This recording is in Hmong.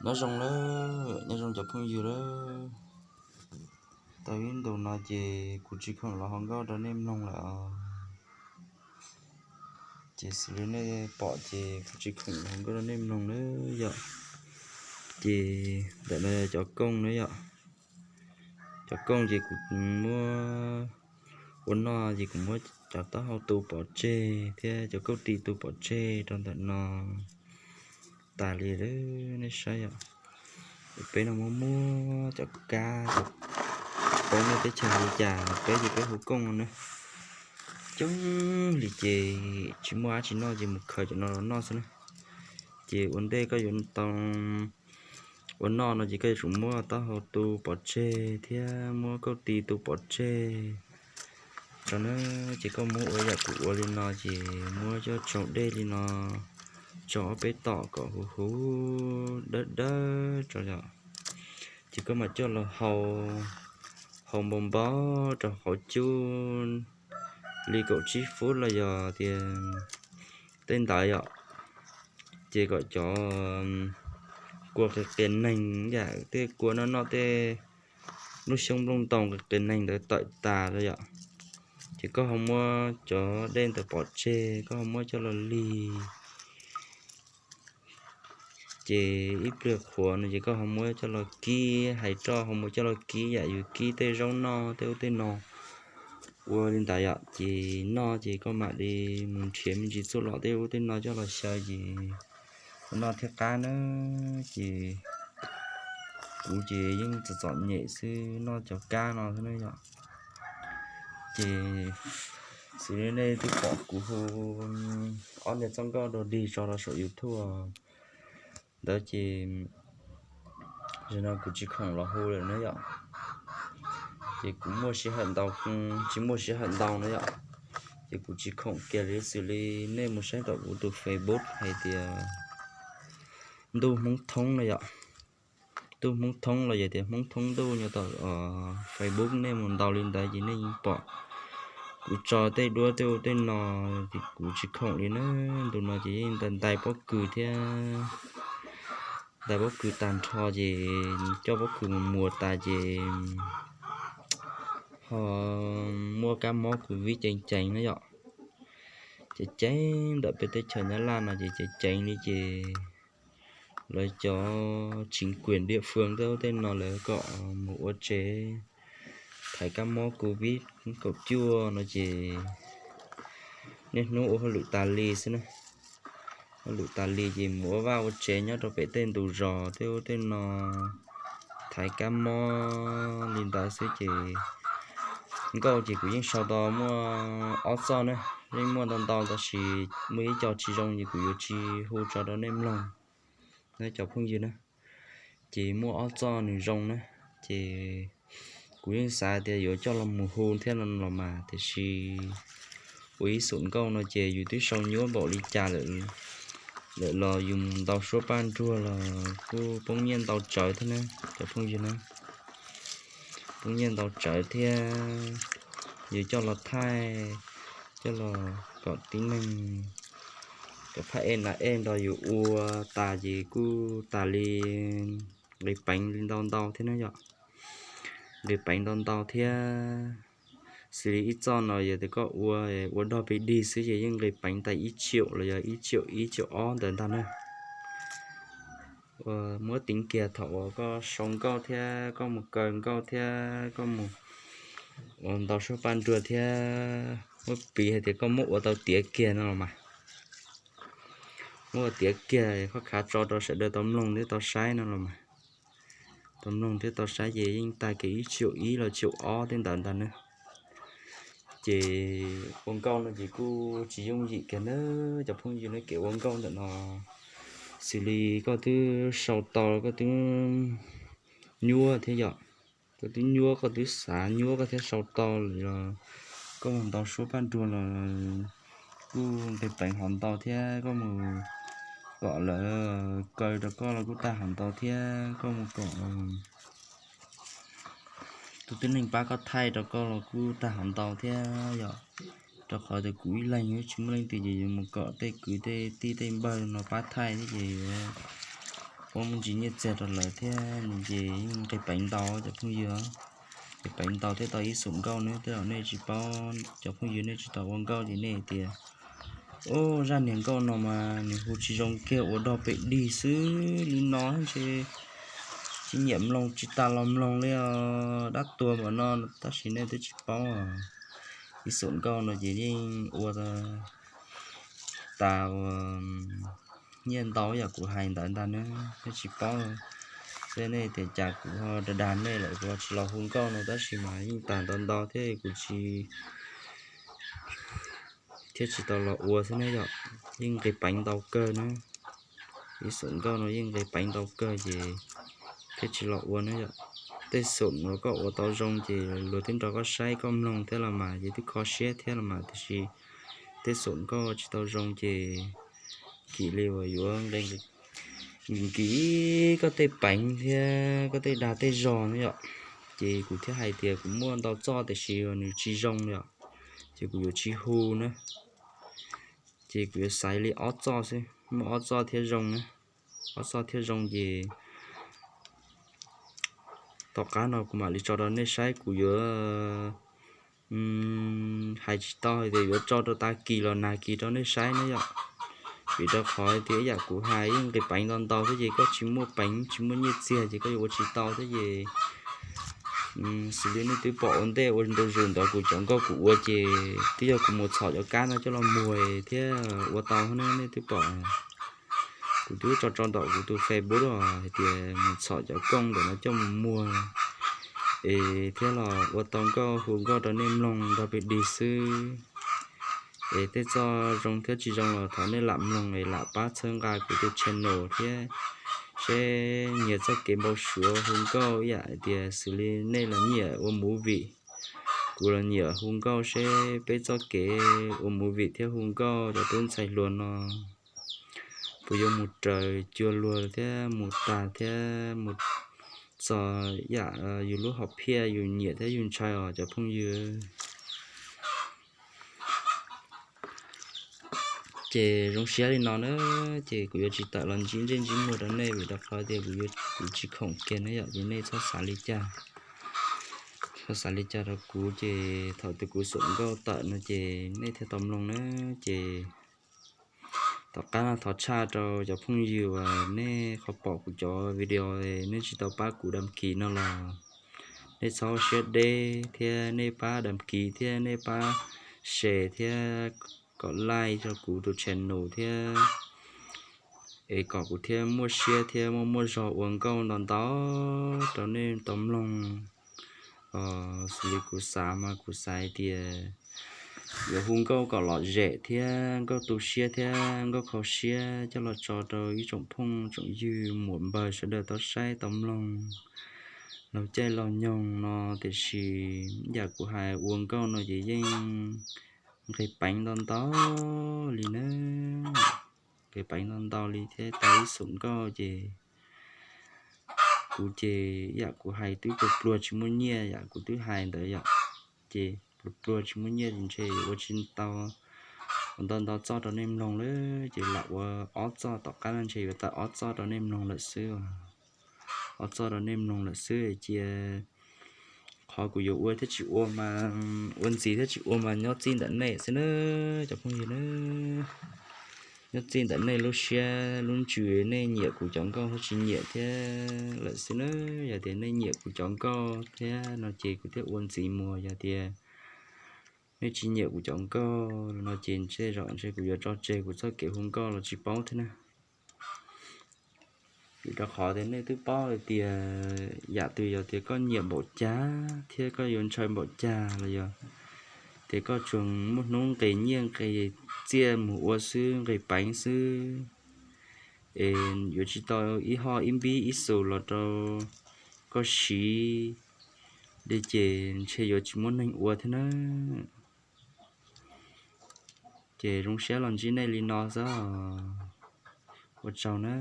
Nyob zoo lawm, nyob zoo cov phooj ywg lawm. Tau ib ntus no ces kuv tsis khoom los hu nkauj rau nej mloog lawm os. Ces xws li nej pom ces kuv tsis khoom los hu nkauj rau nej mloog na yom. Ces ntawm no yog cov kooj na yom. Cov kooj ces kuv muab ua noj ces kuv muab cov taub hau tu pov tseg thiab cov kauj tis tu pov tseg rau ntawm no tas li lawm, nej saib yom. Peb no muab muab cov kab, peb nej teb chaws li cas peb ces peb hu kooj na. Coob li ces tsis muaj dab tsi noj ces mus khaws cov no los noj xwb na. Ces ua ntej koj yuav tau ua noj no ces koj yuav tsum muab taub hau tu pov tseg thiab muab kauj tis tu pov tseg rau na. Ces koj muab ua yam kuv ua li no ces muab coj tsau dej li no, tsau ob peb tom kom huv huv dawb dawb rau yom. Ces koj mam coj los hau, hau npau npau rau qhov cub li kaum tsib fub los yog tias tej ntawd yom. Ces kom cov kua qias qias neeg yam tej kua noj noj tej lub xyoob nplooj ntoo qias qias neeg ntawd tawm tas rau yom. Ces koj ho muab cov dej ntawd pov tseg, koj ho muab coj los lig. Ces ib pliag qhuav no ces koj ho muab coj los kib, hais roj ho muab coj los kib yam yus kib tej zaub noj tej ub tej no ua li ntawd yom. Ces noj ces koj mam li mus nrhiav me ntsis txuj lom tej ub tej no coj los xyaw ces noj thiaj qab na. Ces kuv ces yeej txom txom nyem xwb, noj cov kab no xwb na yom. Ces xws li nej twb pom kuv hu ob niag txoj nkauj dog dig tso rau saum YouTube ntawd ces zaum no kuv tsis khoom los hu lawm na yom. Ces kuv muaj sij hawm ntau, tsis muaj sij hawm ntau na yom. Ces kuv tsis khoom kiag li, xws li nej mus saib rau kuv tus Facebook hais tias Ntuj Hmoob Thoob na yom. Ntuj Hmoob Thoob los yog tias Hmoob Thoob Ntuj nyob tom Facebook nej mus ntaus li ntawd ces nej yeej pom kuv tso tej duab tej ub tej no. Ces kuv tsis khoom li na, ntu no ces yeej ntais pob kws thiab, ntais pob kws tag nrho ces coj pob kws mus muas tas ces ho muaj kab mob covid ceev ceev na yom. Ceev ceev ntawm peb teb chaws Nyab Laj no ces ceev ceev li ces lawv cov chính quyền địa phương tej ub tej no lawv kom mus ua tsev thaiv kab mob covid kaum cuaj no ces niaj hnub ua hauj lwm tas li xwb na. Hauj lwm tas li ces mus ua vaj ua tsev nyob rau pem tej ntug zos tej ub tej no thaiv kab mob li ntawd xwb ces nkauj ces kuv yeej sau tau muaj ob txoj na, yeej muaj ntau ntau tab sis muaj ib co tsis zoo ces kuv yuav tsis hu tso rau nej mloog na cov phooj ywg na. Ces muaj ob txoj nws zoo na, ces kuv yeej xav tias yuav coj los mus hu thiab no los mas, tiam sis ua ib xum nkauj no ces yus twb sau nyuaj npaum li cas lawm, lawm los yus mus ntaus suab paj nruag los kuj poob nyiaj ntau tsawv thiab na cov phooj ywg na. Poob nyiaj ntau tsawv thiab, yus coj los thaij, coj los kom tib neeg cov phaj ej nas ej nrog yus ua tas ces kuj tas li nqis peev li ntau ntau thiab na yom. Nqis peev ntau ntau thiab. Xws li ib txoj no yog tias koj ua, ua dog pes dig xwb ces yeej nqis peev tas ib triệu los yog ib triệu ib triệu ob ntawd ntag na. Muab teev kiag thaum uas koj sau nkauj thiab koj mus kaw nkauj thiab koj mus ua ntaus suab paj nruag thiab muab piv hais tias koj muab ua tau tiav kiag no los mas. Muab ua tiav kiag koj khav tso rau sawv daws tau mloog thiab tau saib no los mas. Tau mloog thiab tau saib ces yeej tag kiag ib triệu ib los triệu ob tej ntawd ntag na. Ces ua nkauj no ces kuj tsis yooj yim kiag na cov phooj ywg na, kev ua nkauj ntawm no xws li koj twb sau tau koj twb nyuaj thiab yom. Koj twb nyuaj, koj twb xav nyuaj koj thiaj sau tau lawm los koj mus ntaus suab paj nruag los kuj nqis peev hov ntau thiab, koj mus kom lawv kaw rau koj los kuj tag hov ntau thiab, koj mus kom tus tib neeg pab koj thaij rau koj los kuj tag hov ntau thiab yom. Rau qhov tias kuv ib leeg tsis muaj leej twg ces yuav mus kom tej kwv tej tij tej npawg no pab thaij thiab ces yuav Muab me ntsis nyiaj txiag rau lawv thiab no ces yeej nqis peev ntau cov phooj ywg. Nqis peev ntau thiab tau ib xum nkauj ne, tej zaum nej tsis paub, cov phooj ywg nej tsis tau ua nkauj ces nej tias, ub, zaj niag nkauj no mas nws hu tsis zoo kiag, ua dog pem dig xwb li no ntshe tsis nyiam mloog, tsis tas los mloog li os, dab tuag npaum no. Tab sis nej twb tsis paub, ib xum nkauj no ces yeej ua tas ua nyiaj ntau yam kuv hais ntawd ntag na, nej tsis paub. Xwb nej tias cas kuv ho dag dag nej lawm, kuv ho tsis los hu nkauj no, tab sis mas yeej tag ntau ntau thiab kuv tsis, thiab tsis tau los ua xwb ne yom. Yeej nqis peev ntau kawg na, ib xum nkauj no yeej nqis peev ntau kawg ces thiab tsis los ua ne yom. Tej xum uas koj ua tau zoo ces luag twb nrog koj saib koj mloog thiab los mas ces twb kho siab thiab los mas, tiam sis tej xum koj tsis tau zoo ces kim li uas yuav nkim koj tej peev thiab koj tej dag tej zog ne yom. Ces kuv thiaj hais tias kuv muaj ntau txoj tiam sis nws tsis zoo yom, ces kuv yuav tsis hu na, ces kuv yuav xaiv li ob txoj xwb, muaj ob txoj thiab zoo na, ob txoj thiab zoo ces tom qab no kuv mam li tso rau nej saib, kuv yuav hais tsis tau hais tias yuav tso rau tag kis los nag kis rau nej saib ne yom. Vim rau qhov tias ib yam kuv hais yeej nqis peev ntau ntau thiab ces koj tsis muaj peev tsis muaj nyiaj txiag ces koj yuav ua tsis tau thiab ces xws li nej twb pom ua ntej ua ntu zus ntawd kuv cov nkauj kuv ua ces twb yog kuv mus txhom cov kab no coj los muag thiab ua tau ne, nej twb pom. Kuv twb tso tso ntawm kuv tus Facebook hais tias mus txhom cov kooj ntawm no coj mus muag es thiab los ua tau nkauj hu nkauj rau nej mloog nrog peb dig xwb. Es tej txoj zoo thiab tsis zoo los thov nej lam mloog es lam pab txhawb nqa kuv tus channel thiab, seb nyias txoj kev npau suav hu nkauj ib yam hais tias xws li nej los nyiam ua movie, kuv los nyiam hu nkauj, seb peb txoj kev ua movie thiab hu nkauj cov tub ntxhais hluas no puas yuav mus raws cuag luag thiab mus tag thiab mus txog yam yus lub hom phiaj yus nyiam thiab yus ntshai os cov phooj ywg. Ces zoo siab li no na, ces kuv yuav tsis tawm los ntsib ntsej ntsib muag rau nej vim rau qhov tias kuv tsis khoom kiag ne yom, ces nej txhob xav li cas, txhob xav li cas rau kuv. Ces thaum twg kuv xum nkauj tawm no ces nej thiaj tau mloog na. Ces tom qab no thov tshaj rau cov phooj ywg uas nej qhov pom kuv cov video nej tsis tau pab kuv đăng ký no los nej txhob siab deb thiab nej pab đăng ký thiab nej pab share thiab kom like rau kuv tus channel thiab es kom kuv thiaj muaj siab thiab muaj muaj zog ua nkauj ntau ntau rau nej tau mloog. Xws li kuv xav mas kuv xav hais tias yuav hu nkauj kom lom zem thiab nkauj tu siab thiab nkauj kho siab coj los tso rau ib tsoom phooj tsoom ywg muam npawg sawv daws tau saib tau mloog laug caij laug nyoog no, tiam sis yam kuv hais ua nkauj no ces yeej nqis peev ntau ntau li na, nqis peev ntau ntau li thiab tau ib xum nkauj ces kuv ces yam kuv hais twb pluag pluag tsis muaj nyiaj, yam kuv twb hais ntawd yom, ces pluag pluag tsis muaj nyiaj ces ntshe yuav ua tsis tau ntau ntau txoj rau nej mloog lawm, ces lam ua ob txoj, tom qab no ntshe yuav tawm ob txoj rau nej mloog lawm xwb. Ob txoj rau nej mloog lawm xwb, cia qhov kuv yuav ua thiab tsis ua mas, ua ntxiv thiab tsis ua mas nyob txij ntawm nej xwb na cov phooj ywg na. Nyob txij ntawm nej lub siab lub ntsws, nej nyiam kuv cov nkauj thiab tsis nyiam thiab lawm xwb na. Yog tias nej nyiam kuv cov nkauj thiab no ces kuv thiaj ua ntxiv mus, yog tias nej tsis nyiam kuv cov nkauj no ces tej zaum ntshe kuv yuav tso tseg kuv txoj kev hu nkauj los tsis paub thiab na. Vim rau qhov tias nej twb paub hais tias yam twg yog tias koj nyiam npaum cas thiab koj yuav ntshaw npaum cas los yog tias koj tsuas muaj hnub nqis nyiaj nqis txiaj mus ua xwb, nqis peev xwb, es yuav tsis tau ib hoj ib npib ib xus los rau koj siv li ces ntshe yuav tsis muaj neeg ua thiab na. Ces zoo siab los ntsib nej li no xwb, ua tsaug na.